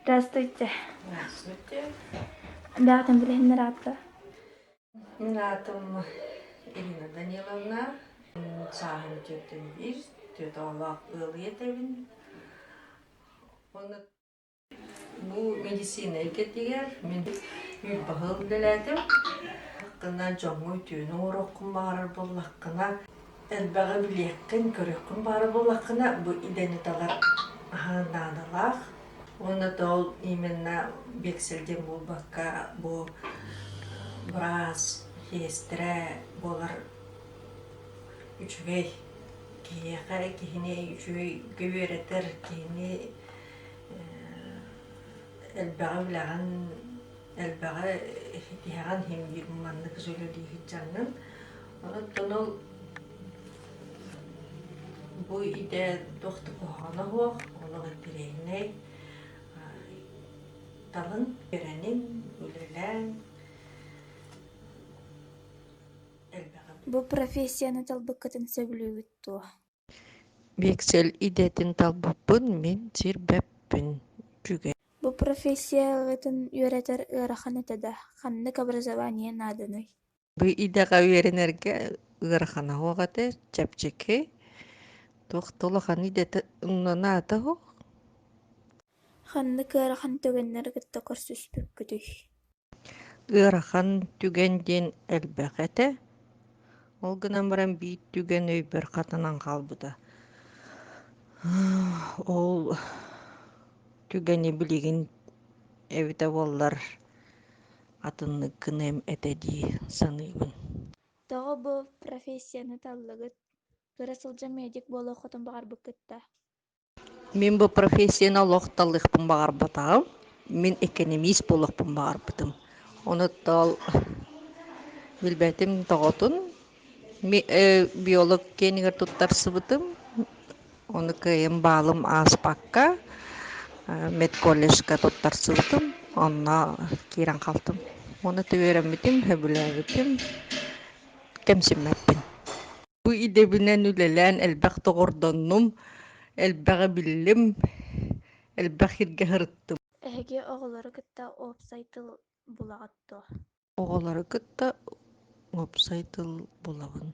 Здравствуйте. Здравствуйте. Бэҕэтин билиһиннэр аатта. Мин аатым Ирина Даниловна. Сааһым 41, түөрт оҕолоох ыал ийэтэбин. Уонна бу медицина эйгэтигэр мин үүт-баһыл үлэлээтим. Хаккына дьоҥҥо үтүөнү оҥоруоххун баҕарар буоллаххына, элбэҕи билиэххин, көрүөххүн баҕарар буоллаххына, бу идэни талар аһа наадалаах. Уонна да ол именно биэксэл диэн буолбакка, бу быраас, сиэстэрэ буолар үчүгэй киһиэхэ киһини үчүгэйгэ үөрэтэр, киһини элбэҕи билэҕин, элбэҕи тиһэҕин иһин биир маннык үлэлии сылдьаҥҥын. Онон ол бу идэ туох да куһаҕана суох, олох интэриэһинэй. Талын, үөрэниҥ, үлэлээҥ элбэҕи Бу профессияны талбыккытын сөбүлүүгүт дуо? Биэксэл идэтин талбыппын мин сирбэппин, үчүгэй. Бу профессияҕытын үөрэтэр ыарахан этэ да, ханнык образование нааданый? Бу идэҕэ үөрэнэргэ ыарахана суох этэ, чэпчэки. Туох да улахан идэтэ наада суох. Ханнык ыарахан түгэннэри кытта көрсүспүккүтүй? Ыарахан түгэн диэн элбэх этэ. Ол гынан баран биир түгэн өйбөр хатанан хаалбыта. Ол түгэни билигин эбитэ буоллар атыннык гыныам этэ дии саныыбын. Тоҕо бу профессияны таллыгыт? Кыра сылдьан медик буолуоххутун баҕарбыккыт да? Мин бу профессияны олох талыахпын баҕарбатаҕым. Мин экономист буолуохпун баҕарбытым. Ону ол билбэтим тоҕотун. Биолог киэнигэр туттарсыбытым. Ону кыайан баалым ааспакка медколледжка туттарсыбытым. Онно киирэн хаалтым. Ону үөрэммитим, сөбүлээбитим, кэмсиммэппин. Бу идэбинэн үлэлээн элбэх доҕордоннум, элбэҕи биллим, элбэх сиргэ сырыттым. Эһиги оҕолору кытта уопсай тыл булаҕыт дуо? Оҕолору кытта уопсай тыл булабын.